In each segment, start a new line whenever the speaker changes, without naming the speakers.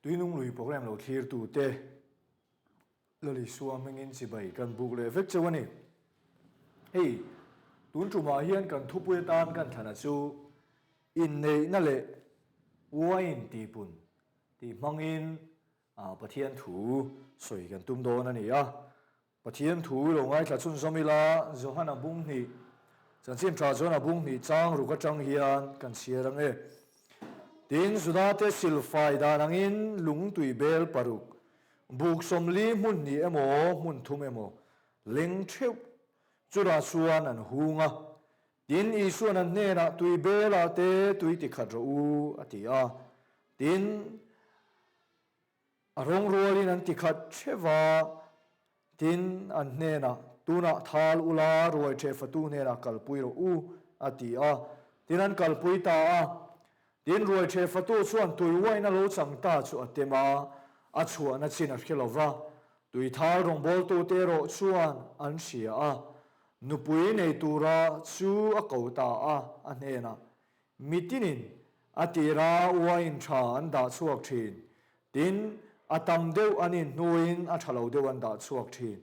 Tuinung lui program lo thlirtu te Lal Isua hmingin chibai kan buk leh vek cheu a ni. Hei, tun tumah hian kan thupui atan kan thlana chu inneihna leh wine tihpun tih hmangin Pathian thu sawi kan tum dawn a ni a. Pathian thu lo ngaithla chhunzawm ila, Johana bung hnih, chanchin tha Johana bung hnih chang ruk atang hian kan chhiar ang e. Tin, Judate silfai dan angin lungtui bel paruk, buk 40 hmun hnih emaw hmun thum emaw leng theuh chutah chuan an hung a. Tin, Isuan an hnenah tui belah te tui tikhat rawh u a ti a. Tin, A rawng rualin an ti khat theuh a, tin, an hnenah, Tunah thal ula, ruai theh fatu hnenah kalpui rawh u, a ti a. Tin, an kalpui ta a. Tin, ruai theh fatu chuan tui uaina lo chang ta chu a tem a, a chhuahna chin a hre lo va. Tui thal rawngbawltute erawh chuan an hria a, nupui nei tura chu a ko ta a, a hnenah, Mitinin a tira uain tha an dah chhuak thin. Tin, a tam deuh an in hnuin a tha lo deuh an dah chhuak thin.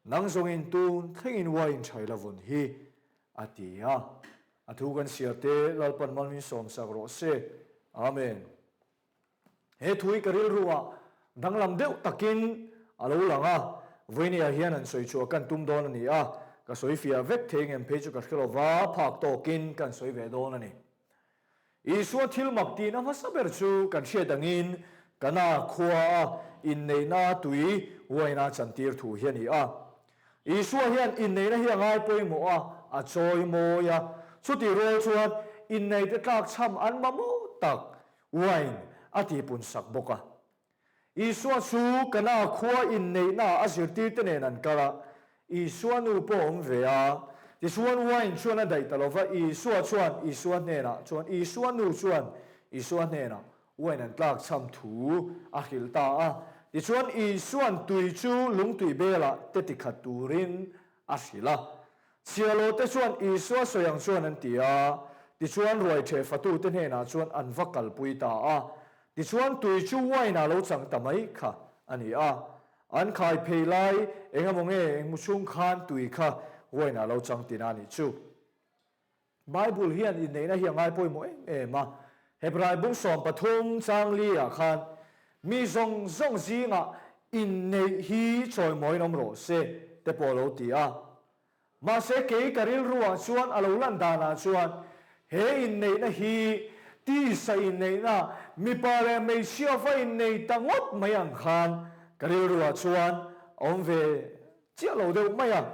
Nang zawngin tun thlengin uain tha i la vawn hi, a ti a. A thu kan siar te Lalpan malmin sawmsak rawh se. Amen. He thu hi ka rilru ah danglam deuh takin a lo lang a, vawinia hian han sawi chhuah kan tum dawn a ni a, ka sawi fiah vek thei ngem phei chu ka hre lova, phak tawkin kan sawi ve dawn a ni. Isua thil mak tihna hmasa ber chu kan hriat angin Kana khua a inneihna tui uaina chantir thu hi a ni a. Isua hian inneihna hi a ngai pawimawh a, a chawi mawi a, chutih rual chuan inneite tlakchham an mamawh tak Wine a tihpun sak bawk a. Isua chu Kana khua inneihna a zirtirte nen an kal a, Isua nu pawh a awm ve a. Tichuan wine chuan a daih ta lo va, Isua chuan Isua hnenah chuan Isua nu chuan Isua hnenah wine an tlakchham thu a hrilh ta a. Tichuan Isuan tui chu lungtui belah te tikhat turin a hrilh a. Chhiahlote chuan Isua sawi ang chuan an ti a, tichuan ruai ṭheh fatute hnenah chuan an va kalpui ta a. Tichuan tui chu wine-ah lo chang ta mai kha a ni a. An khai phei lai eng emaw nge eng mu chhung khan tui kha wine-ah lo chang tina a nih chu. Bible hian inneihna hi a ngai pawimawh em em a. Hebrai bung 13 chang li-ah khan mi zawng zawng zingah inneih hi chawimawiin awm rawh se te pawh a lo ti a. Mahse kei ka rilruah chuan a lo lan danah chuan he inneihna hi tisa inneihna mipa leh hmeichhia va innei ta ngawt mai ang khan ka rilruah chuan a awm ve chiah lo deuh mai a.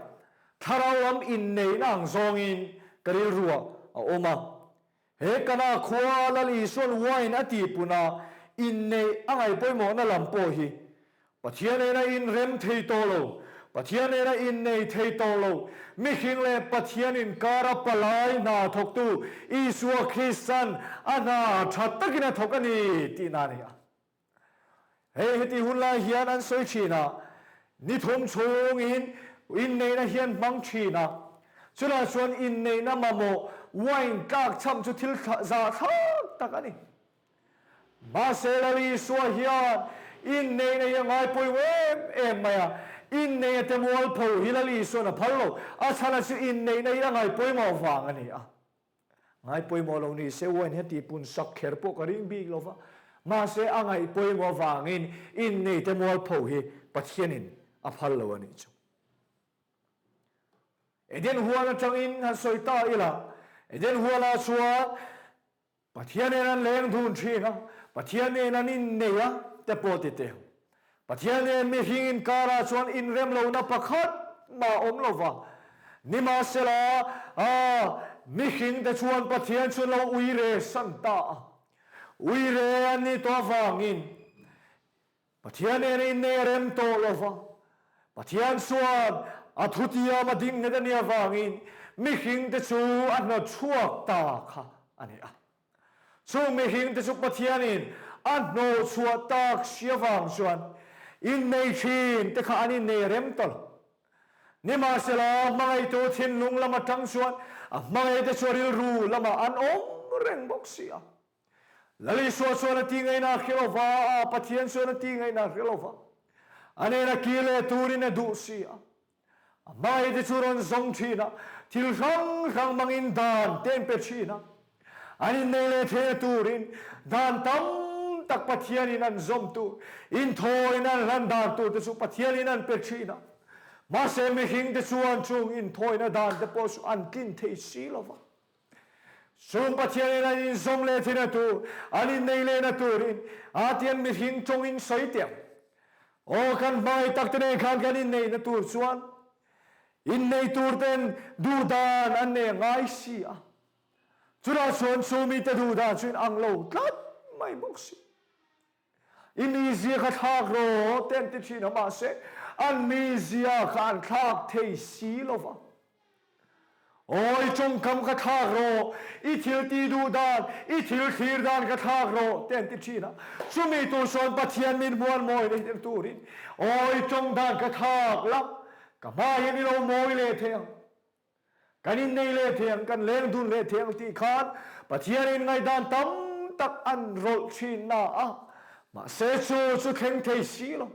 Thlarau lam inneihna ang zawngin ka rilruah a awm a. He Kana khua Lal Isua'n wine a tihpun a, inneih a ngaih pawimawhna lam pawh hi Pathian nena inrem thei tawh lo, Pathian nena innei thei tawh lo, mihring leh Pathian inkara palai hna thawktu Isua Krista'n a hna tha takin a thawk a ni tihna a ni a. Hei heti hun lai hian an sawi thin a, ni thum chhungin inneihna hian hmang thin a, chutah chuan inneihna mamawh wine tlak chham chu thil zahthlak tak a ni. Mahse Lal Isua hian inneihna hi a ngai pawimawh em em mai a, inneihna te mualpho hi Lal Isua'n a phal lo, a chhan chu inneihna hi a ngai pawimawh vang a ni a. Ngai pawimawh lo ni se wine hi a tihpun sak kher pawh ka ring bik lo va, mahse a ngaih pawimawh avangin inneite mualpho hi Pathianin a phal lo a nih chu. Eden huan atangin han sawi ta ila, Eden huanah chuan Pathian nen an leng dun thin a, Pathian nen an innei a te pawh ti teh ang. Pathian nen mihring inkarah chuan inrem lohna pakhat mah a awm lo va. Nimahsela, a mihringte chuan Pathian chu an lo uire san ta a. Uire an nih tawh avangin Pathian nen a innei a rem tawh lo va. Pathian chuan a thutiam a ding nghet a nih avangin mihringte chu a hnawtchhuak ta kha a ni a. Chung mihringte chu Pathianin a hnawhchhuah tak si avang chuan innei thin te kha an innei rem ta lo. Nimahsela, hmangaihtu thinlung lam atang chuan a hmangaihte chu a rilru lamah an awm reng bawk si a. Lal Isua chuan a ti ngaihna a hre lo va, Pathian chuan a ti ngaihna a hre lo va. A nena kir leh turin a duh si a. A hmaite chu rawn zawng thin a, thil hrang hrang hmangin dan te an pe thin a. An innei leh theihna turin dan tam tak Pathianin an zawm tur, inthawina an hlan dan tur te chu Pathianin an pe thin a. Mahse mihringte chuan chung inthawina dan te pawh chu an tlin thei si lo va. Chung Pathianin an inzawm leh theihna tur, an innei lehna turin a tian mihring tawngin sawi teh ang. Aw kan hmangaih tak te nen khan kan inneihna tur chuan innei tur ten duh dan an nei ngai si a. Chutah chuan chu mite duh dan chu in ang lo tlat mai bawk si. I mizia kha thlak rawh te an ti thin a, mahse an mizia kha an thlak thei si lo va. Aw i tawngkam kha thlak rawh, i thil tih duh dan, i thil thlir dan kha thlak rawh te an ti thin a. Chumi tur chuan Pathian min hmuan mawi leh tir turin aw i tawng dan kha thlak la, ka hma hian i lo mawi leh thei ang. Kan innei leh thei ang, kan leng dun leh thei ang tih khan Pathianin ngaihdan tam tak an rawlh thin na a, mahse chu chu thleng thei si lo.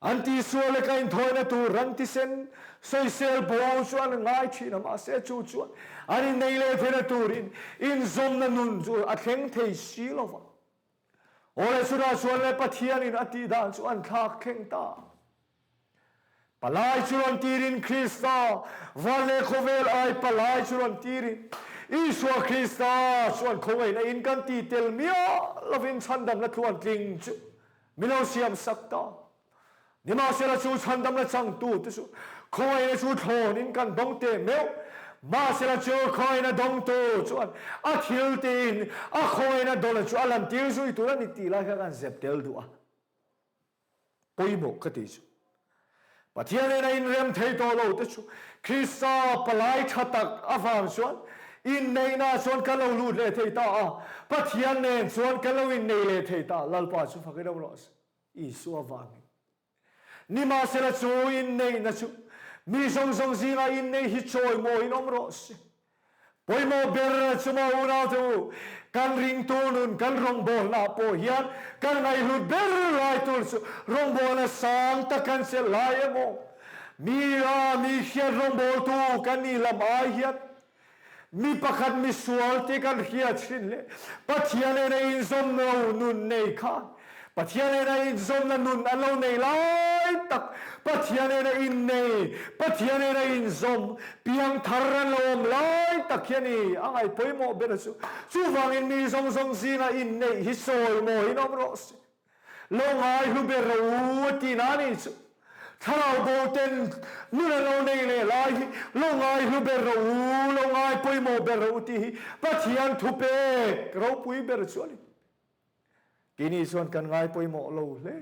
An tihsual leh ka inthawina tur ran tisen sawisel bo chu an ngai thin a, mahse chu chuan an innei leh theihna turin inzawmna nun chu a thleng thei si lo va. Aw le chutah chuan le Pathianin a tihdan chu an thlak thleng ta. Palai chu rawn tirin Krista, van leh khawvel ai palai chu rawn tirin Isua Krista chuan khawngaihna in kan ti tel miah lovin chhandamna tluantling chu min lo siam sak ta. Nimahsela chu chhandamna changtu te chu khawngaihna chu thlawnin kan dawng teh meuh. Mahsela chu khawngaihna dawngtu chuan a thil tiin a khawngaihna dawna chu a lantir zui tur a ni tih lai kha kan zep tel duh a. Pawimawh ka ti chu. Pathian nen a inrem thei tawh lo te chu Krista palai tha tak avang chuan inneihna chuan kan lo lut leh thei ta a, Pathian nen chuan kan lo innei leh thei ta. Lalpa chu fak in awm rawh se. Isua vangin. Nimahsela chu inneihna chu mi zawng zawng zingah innei hi chawimawiin awm rawh se. Pawimawh ber chu maw unaute u, kan ringtu nun kan rawngbawlna ah pawh hian kan ngaihhlut ber lai tur chu rawngbawlna sang tak kan chelh lai emaw, mi a mi hriat rawngbawltu kan nih lam ai hian mi pakhat misual te kan hriat thin leh Pathian ena inzawm lo nun nei khan Pathian nena inzawmna nun an lo nei lai tak, Pathian nena innei, Pathian nena inzawm, piangthar an lo awm lai tak hi a ni. A ngaih pawimawh ber chu, chuvangin mi zawng zawng zinga inneih hi sawi mawiin awm rawh se. Lo ngai hlu ber ro u a tihna a nih chu. Thlarau bo ten nun an lo nei leh lai hi lo ngai hlu ber ro u, lo ngai pawimawh ber ro u tih hi Pathian thupek ropui ber chu a ni. Keini chuan kan ngai pawimawh lo hle.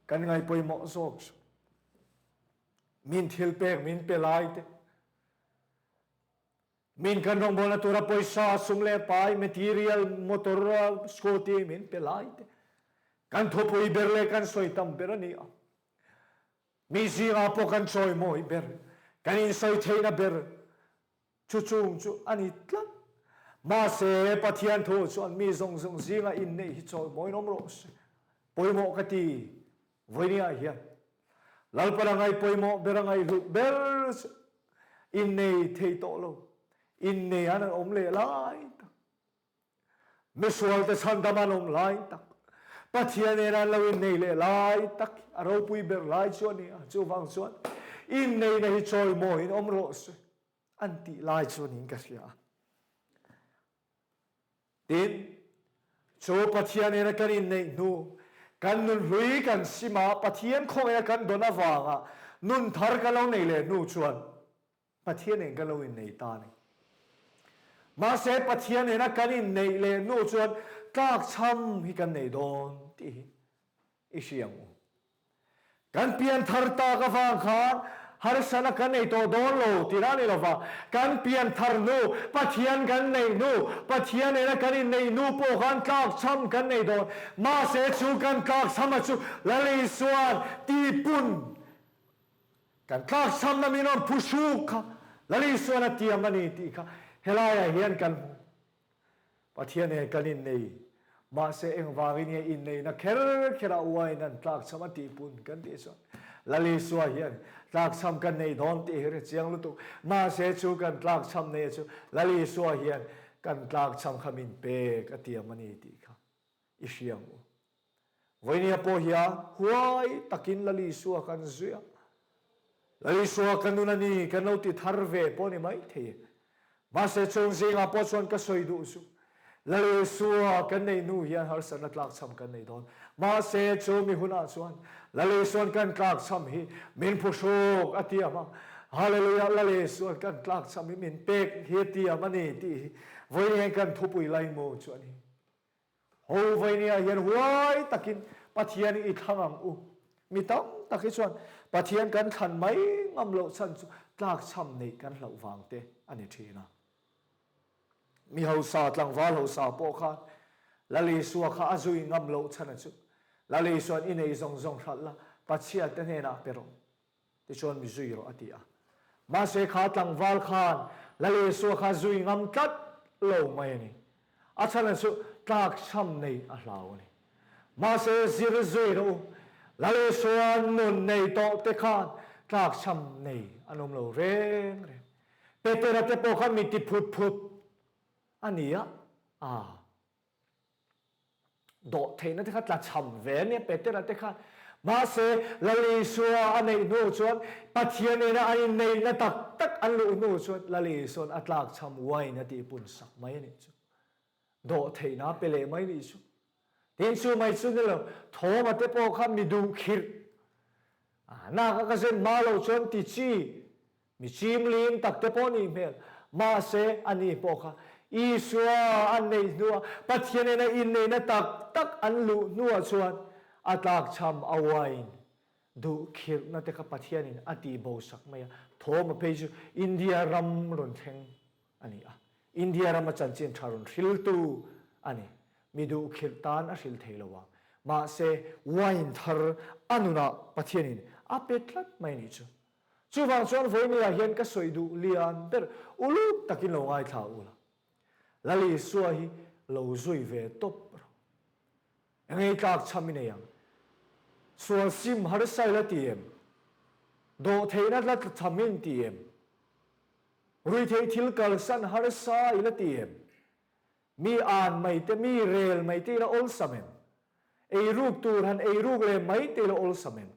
Kan ngai pawimawh zawk chu min thil pek min pe lai te, min kan rawngbawlna tura pawisa, sum leh pai, material, motor, scooty min pe lai te, kan thupui ber leh kan sawi tam ber a ni a. Mi zingah pawh kan chawimawi ber, kan insawi theihna ber Chu chung chu a ni tlat. Mahse, Pathian thu chuan mi zawng zawng zinga inneih hi chawimawiin awm rawh se. Pawimawh ka ti vawinia hian Lalpan a ngaih pawimawh ber a ngaihhlut ber chu innei thei tawh lo, innei an an awm leh lai tak. Misualte chhandam an awm lai tak, Pathian nen an lo innei leh lai tak hi a ropui ber lai chu a ni a, chuvang chuan inneihna hi chawimawiin awm rawh se an tih lai chu niin ka hria a. Tin, chu Pathian nena kan inneih hnu, kan nun hlui kan sim a, Pathian khawngaih a kan dawn avanga nun thar kan lo nei leh hnu chuan, Pathian nen kan lo innei ta a ni. Mahse, Pathian nena kan inneih leh hnu chuan tlakchham hi kan nei dawn tih hi i hria ang u. Kan pian thar tak avang khan harsatna kan nei tawh dawn lo tih a ni lova, kan pian thar hnu, Pathian kan neih hnu, Pathian nena kan inneih hnu pawh khan tlakchham kan nei dawn. Mahse, chu kan tlakchhama chu Lal Isua'n tihpun Kan tlakchhamna min rawn phu hruk kha Lal Isuan a tiam a ni tih kha helaiah hian kan hmu. Pathian nen kan innei. Mahse engvangin nge inneihna kher kher a uain an tlakchham a tih pun kan tih chuan Lal Isua hian tlakchham kan nei dawn tih hi ri chiang lutuk. Mahse chu kan tlakchham nei chu Lal Isua hian kan tlakchham kha min pek a tiam a ni tih kha i hria ang u. Vawinia pawh hian huai takin Lal Isua kan zui a. Lal Isua ka nun a ni, kan lo ti thar ve pawh ni mai thei e. Mahse chung zingah pawh chuan ka sawi duh chu, Lal Isua kan neih hnu hian harsatna tlakchham kan nei dawn. Mahse chu mi hunah chuan Lal Isua'n kan tlakchham hi min phuhruk a tiam a. Hallelujah, Lal Isua'n kan tlakchham hi min pek hi a tiam a ni tih hi vawiin kan thupui laimu chu a ni. Ho Vainia hian huai takin Pathian i thlang ang u. Mi tam tak hi chuan Pathian kan thlan mai ngam loh chhan chu tlakchham neih kan hlauh vang te a ni thin a. Mi hausa, tlangval hausa pawh khan Lal Isua kha a zui ngam loh chhan a chu. Lal Isua'n i nei zawng zawng hralh la, Pathian te hnenah pe rawh. Tichuan mi zui rawh a ti a. Mahse kha tlangval khan Lal Isua kha zui ngam tlat lo mai a ni. A chhan chu tlakchham nei a hlau a ni. Mahse zir zui rawh u, Lal Isua nun nei tawh te khan tlakchham nei an awm lo reng reng. Petera te pawh khan mi ti phut phut a ni a, aa. Dawh theihna te kha tla cham ve a nia Petera te khan. Mahse, Lal Isua a neih hnu chuan Pathian nena an inneihna tak tak an luh hnu chuan Lal Isua'n a tlak cham wine a tih pun sak mai a nih chu. Dawh theihna a pe leh mai nih chu. Tin chu mai chu ni lo, Thawma te pawh kha mi duh khirh. A nak a ka zen hma loh chuan ti chi Mi chimlim tak te pawh nih hmel. Mahse, a ni pawh kha Isua an neih hnuah Pathian ena inneihna tak tak an luh hnuah chuan a tlakchham a wine duh khirhna te kha Pathianin a tih bo sak mai a. Thawma phei chu India ram rawn thleng a ni a. India rama chanchin tha rawn hriltu a ni. Mi duh khirh tan a hril thei lo ang. Mahse, wine thar a nunah Pathianin a pe tlat mai a nih chu. Chuvang chuan vawinia hian ka sawi duh lian ber uluk takin lo ngaithla u la. Lal Isua hi lo zui ve tawp rawh. Engei tlak chham i nei ang. Sual sim harsa i la ti em? Dawhtheihna la tla chham in ti em? Ruihtheih thil kalsan harsa i la ti em? Mi an mai te, mi rel mai te i la awlsam em? Eiruk tur han eiruk leh mai te la awlsam em?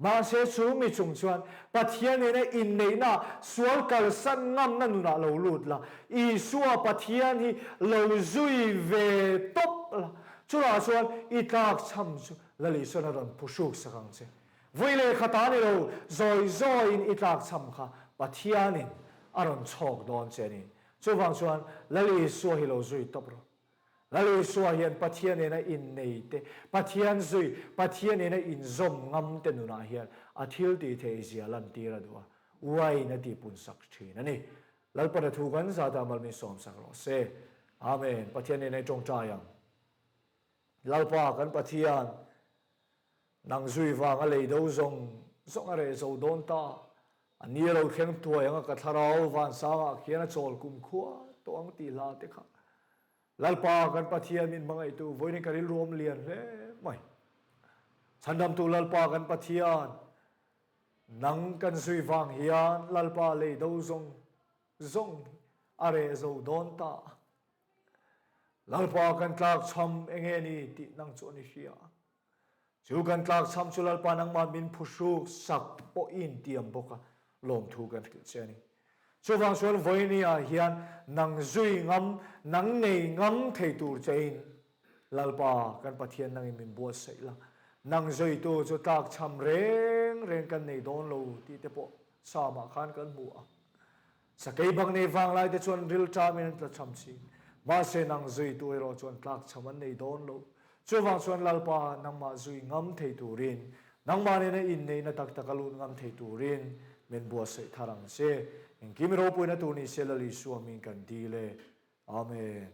Mahse chu mi chung chuan Pathian nena inneihna sual kalsan ngamna nunah lo lut la, Isua Pathian hi lo zui ve tawp la, chutah chuan i tlakchham chu Lal Isuan a rawn phuhruk sak ang che. Vui leh khat a ni lo, zawi zawiin i tlakchham kha Pathianin a rawn chhawk dawn che a ni. Chuvang chuan Lal Isua hi lo zui tawp rawh. Lal Isua hian Pathian nena innei te, Pathian zui, Pathian nena inzawm ngam te nunah hian a thil tih theih zia lantir a duh a, uain a tihpun sak thin a ni. Lalpana thu kan zata mal min sawmsak rawh se. Amen. Pathian nena i tawngtai ang. Lalpa kan Pathian, nang zui vanga lei do zawng zawng a reh zo dawn ta. A ni a lo thleng thuai anga ka thlarau vansangah khian a chawl kum khua tawh ang tih hla te kha. Lalpa kan Pathian min hmangaihtu vawiin ka rilru awm lian hle mai. Chhandamtu Lalpa kan Pathian, nang kan zui vang hian Lalpa lei do zawng zawng hi a reh zo dawn ta. Lalpa kan tlakchham enge ni tih nang chuan i hria. Chu kan tlakchham chu Lalpa nangmah min phuhruk sak pawhin tiam bawk a, lawmthu kan hrilh che a ni. Chuvang chuan vawinia hian nang zui ngam, nang nei ngam thei tur chein Lalpa kan Pathian nangin min buatsaih la, nang zuitu chu tlakchham reng reng kan nei dawn lo tih te pawh Psalm-ah khan kan hmu a. Sakei bang nei vanglai te chuan rilṭamin an tlachham thin. Mahse nang zuitu erawh chuan tlakchham an nei dawn lo. Chuvang chuan Lalpa nangmah zui ngam thei turin, nangmah nena inneihna tak taka lut ngam thei turin min buatsaih thar ang che. Engkim ropuina tur ni se Lal Isua min kan dil e. Amen.